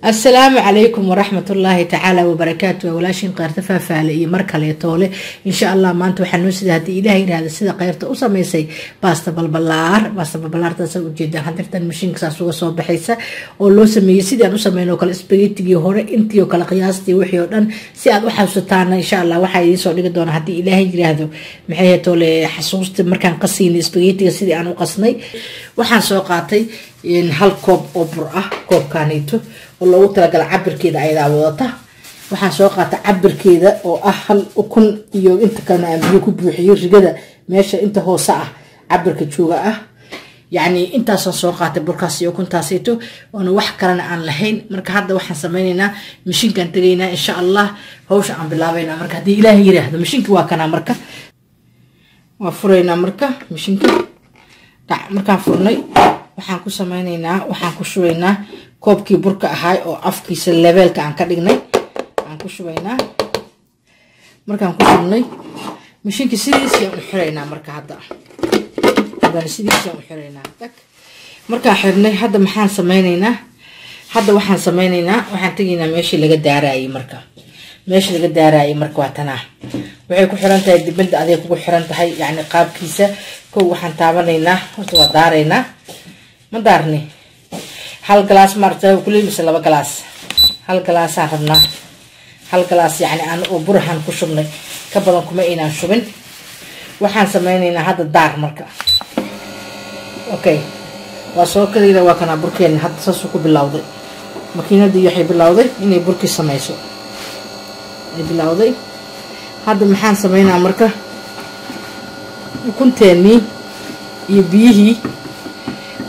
Asalaamu calaykum waraxmatullaahi tacaala wabarakaatu. Walaashin Kheyrta Faafaale iyo mar kaleetoole insha Allah. Maanta waxaa noo sida, haddii Ilaah yiraahdo, sida Kheyrta u samaysay baasta balbalaar. Baasta balbalaartaasa ujeedaan hadirtan mashiinka saas uga soo baxaysa oo loo sameeyey sidii aan u sameyn oo kale spagetigii hore, intii oo kale, qiyaastii, wixii oo dhan si aad u xasuusataana. Insha Allah waxaa idiin soo dhigi doona, haddii Ilaahay yiraahdo, maxay toole, xasuusta markaan qasiynay spagetiga sidii aan u qasnay. Waxaan soo qaatay 1 koob oo bur ah, koobkaaniito oo loogu talagala cabirkeeda ayadaa wadata. Waxaan soo qaatay cabirkeeda oo ah 1 ukun iyo inta kalena aan biyo ku buuxiyey, rigada meesha inta hoose ah cabirka jooga ah. Yacni intaasaan soo qaatay burkaas iyo ukuntaasito, oona wax kalena aan lahayn. Marka hadda waxaan sameynaynaa mashiinkaan tegaynaa, insha Allah hawsha aan bilaabaynaa. Marka haddii Ilaahay yiraahdo, mashiinka waa kanaa. Marka waa furaynaa. Marka mashiinka dhac markaan furnay, waxaan ku sameynaynaa, waxaan ku shubaynaa koobkii burka ahaay oo afkiisa lebeelka aan ka dhignay aan ku shubaynaa. Markaan ku shubnay mashiinka sidiisii u xiraynaa. Marka haddana sidiisii u xiraynaa dag. Markaan xirnay, hadda maxaan sameynaynaa? Hadda waxaan sameynaynaa, waxaan tegaynaa meeshii laga daaraayay. Marka meeshii laga daaraayay marka waa tanaa. Waxay ku xiran tahay dibadda, aday kugu xiran tahay, yacni qaabkiisa. Kow waxaan taabanaynaa, horta waa daaraynaa. Ma daarni 1 galaas maarata kuley mise 2 galaas? 1 galaasaan rabnaa, 1 galaas yacni aan oo burahan ku shubnay, ka badan kuma aynaan shubin. Waxaan sameynaynaa hadda daar. Marka okay, waa soo kadayna, waa kanaa burkeena. Hadda saasuu ku bilowday makiinadii, waxay bilowday inay burkii sameyso ay bilowday. Hadda maxaan sameynaa? Marka ukunteenii iyo biyihii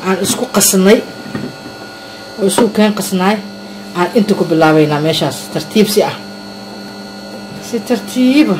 aan isku qasnay oo isku keen qasnaay aan inta ku bilaabaynaa meeshaas, tartiib si ah, si tartiiba.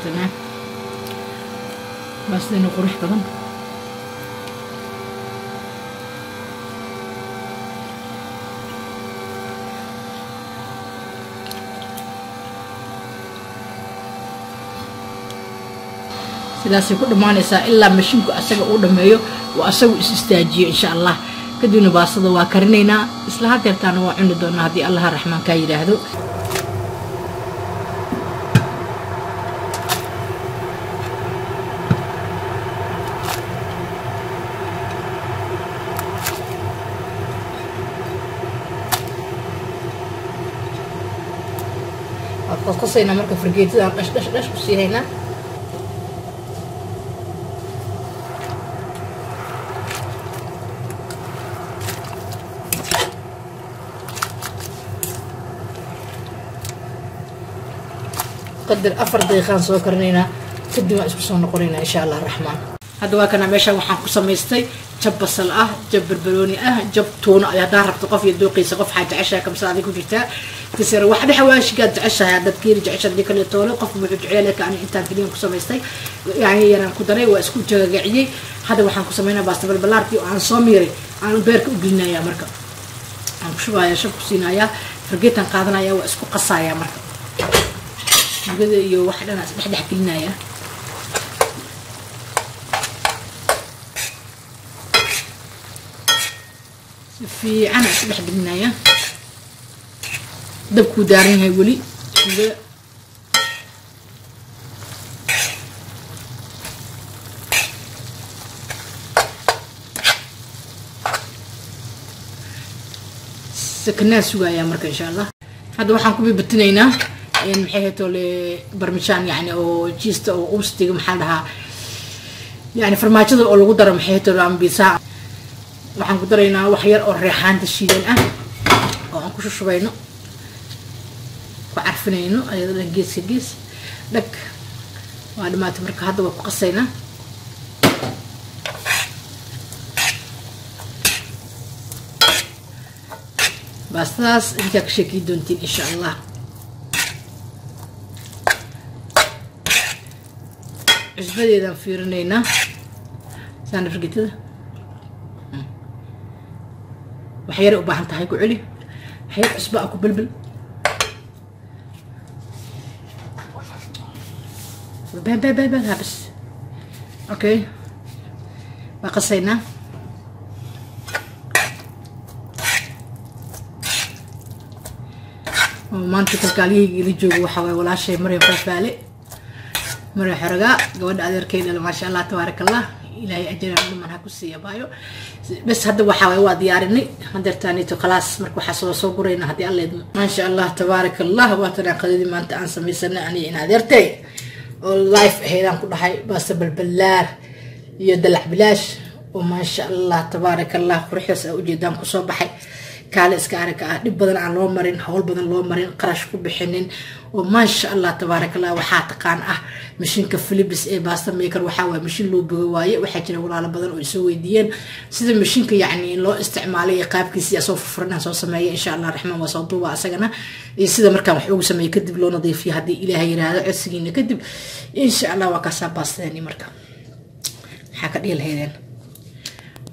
Tamaam, baastayna qurux badan sidaasay ku dhammaanaysaa ilaa mashiinku asaga uu dhammeeyo oo asagu is istaajiyo, insha Allah. Kadibna baastada waa karinaynaa, isla hadeertaana waa cuni doonaa, haddii Allaha Raxmaan kaa yidhaahdo. Waad qasqasaynaa marka, fargeetadaan dhash dhash dhash ku siihaynaa. Qadar 4 daqiiqaan soo karinaynaa, kadib waan isku soo noqonaynaa, insha Allah Raxmaan. Hadda waa kana meeshaan waxaan ku samaystay jab basal ah, jab barbarooni ah, jab tuuno. Haddaa rabto, qof iyo dooqiisa, qof waxaa jeceshahay kamsar adig ku jirtaa tisir wax dhex xawaashigaad jeceshahay, haddaad keeni jeceshahay, haddii kale toole qof wuxuu jecel yahay. Ani intaan keliyan ku samaystay, yani yaraan ku daray, waa isku jagagaciyey. Hadda waxaan ku samaynaa baasta balbalaarkii oo aan soo miiray, aan beerka u gelinayaa. Marka aan ku shubayaa, shab ku siinayaa, fargeetaan qaadanaya, waa isku qasayaa. Marka mugada iyo wax dhan aan isdhex dhex gelinayaa, si fiican aan isdhex gelinayaa. Dabkuu daaran yahay weli mugada. Sakanaa sugayaa marka, insha Allah. Hadda waxaan ku bibatinaynaa maxay hayto le barmishaan, yani oo jiista oo ustiga maxaa dhahaa, yani farmaajada oo lagu daro maxay hayto ama biisaha. Waxaan ku daraynaa wax yar oo reexaanta shiidan ah oo aan ku shushubayno, ku carfinayno ayadoo dhan geeska gees dhag. Waa dhamaatay. Marka hadda waa ku qasaynaa. Baastadaas idinkaa ka sheekiyi doontiin insha Allah. Cusbadeedaan fiirinaynaa saana fargeetada wax yaray u baahan tahay, ku celi waxyar cusba ah, ku belbel baan baan baan baan ha bas. Okay, waa qasaynaa. Oo maanta kalkaaliyahayga ila joogo waxaa waaye walaashay Maryam Faafaale, Maryam Xorogaa, gabadha adeerkay dhala. Maasha Allah, tabaaraka Allah, Ilaahay ajaran dhiman ha ku siiya baayo. Bas hadda waxaa waaye waa diyaarinay hadeertaanito, khalaas. Marka waxaa soo gurayna haddii Alla idmo. Maasha Allah, tabaaraka Allah, waa tanaan qadadii maanta aan samaysanay aniga in adeertay oo life ahaydaan ku dhahay, baasta balbalaar iyo dalac bilaash oo maasha Allah, tabaaraka Allah, quruxdaas aa ujeedaan kusoo baxay. Kaale iska aragka ah, dhib badan aan loo marin, hawl badan loo marin, qarash ku bixinin oo maasha Allah, tabaaraka Allah. Waxaa taqaan ah mashiinka Philips ee pasta maker, waxaa waaye mashiin loo bogo waaye. Waxaa jira walaalo badan oo isoo weydiiyeen sida mashiinka yacni loo isticmaalay iyo qaabkiisa. Soo furfuran soo sameeya insha Allah raxmaan, waa soo duuba asagana iyo sida markaan wax ugu sameeyo kadib loo nadiifiyo haddii Ilaahay yiraahdo, codsigiina kadib insha Allah. Waa kaasaa baastadeeni. Marka maxaa ka dhihi lahaydeen?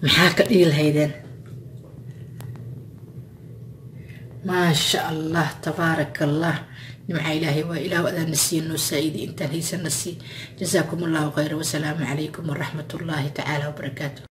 Maxaa ka dhihi lahaydeen? Maasha Allah, tabaaraka Allah, nimca Ilaahay waa. Ilaah adaa na siiya, noo saa-idi, intaan haysana sii. Jasaakum Allahu khayra, wasalaamu calaykum waraxmat ullaahi tacaala wabarakaatu.